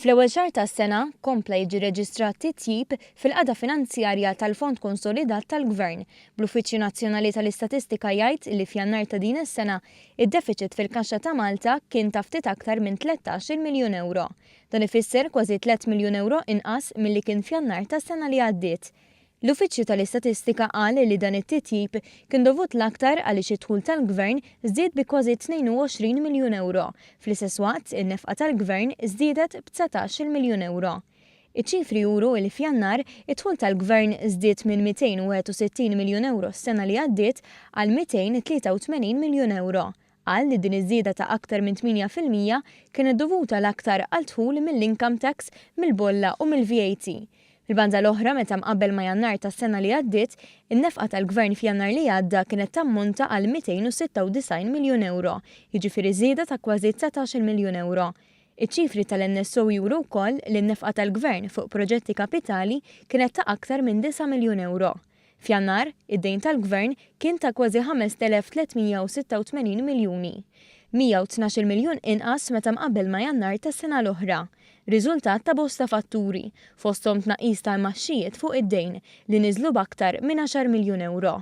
Fl-ewwel xahar tas-sena, kompla jiġi reġistrat titjib fil-qagħda finanzjarja tal-Fond Konsolidat tal-Gvern, bl-Uffiċċju Nazzjonali tal-Istatistika jgħid li f'Jannar ta' din is-sena, id-defiċit fil-kaxxa ta' Malta kien ta' ftit aktar minn 13-il miljun ewro. Dan ifisser kważi tlett miljun ewro inqas milli kien f'Jannar tas-sena li għaddiet. L-Uffiċċju tal-Istatistika qal li dan it-titjib kien dovut l-aktar għaliex id-dħul tal-Gvern żdied bi kważi 22 miljun ewro. Fl-istess waqt, in-nefqa tal-Gvern żdiedet b' 19-il miljun ewro. Iċ-ċifri juru li f'Jannar, id-dħul tal-Gvern żdied minn 261 miljun ewro s-sena li għaddiet għal 283 miljun ewro. Qal li din iż-żieda ta' aktar minn 8% kienet dovuta l-aktar għal dħul mill-income tax, mill-bolla u mill-VAT. Mill-banda l-oħra, meta mqabbel ma' Jannar tas-sena li għaddiet, in-nefqa tal-Gvern f'Jannar li għadda kienet tammonta għal 296 miljun ewro, jiġifieri żieda ta' kważi 19-il miljun ewro. Iċ-ċifri tal-NSO juru wkoll li n-nefqa tal-Gvern fuq proġetti kapitali kienet ta' aktar minn 9 miljun ewro. F'Jannar, id-dejn tal-Gvern kien ta' kważi 5,386 miljuni. 112-il miljun inqas meta mqabbel ma' Jannar tas-sena l-oħra. Riżultat ta' bosta fatturi, fosthom tnaqqis ta' imgħaxxijiet fuq id-dejn, li niżlu b'aktar minn għaxar miljun ewro.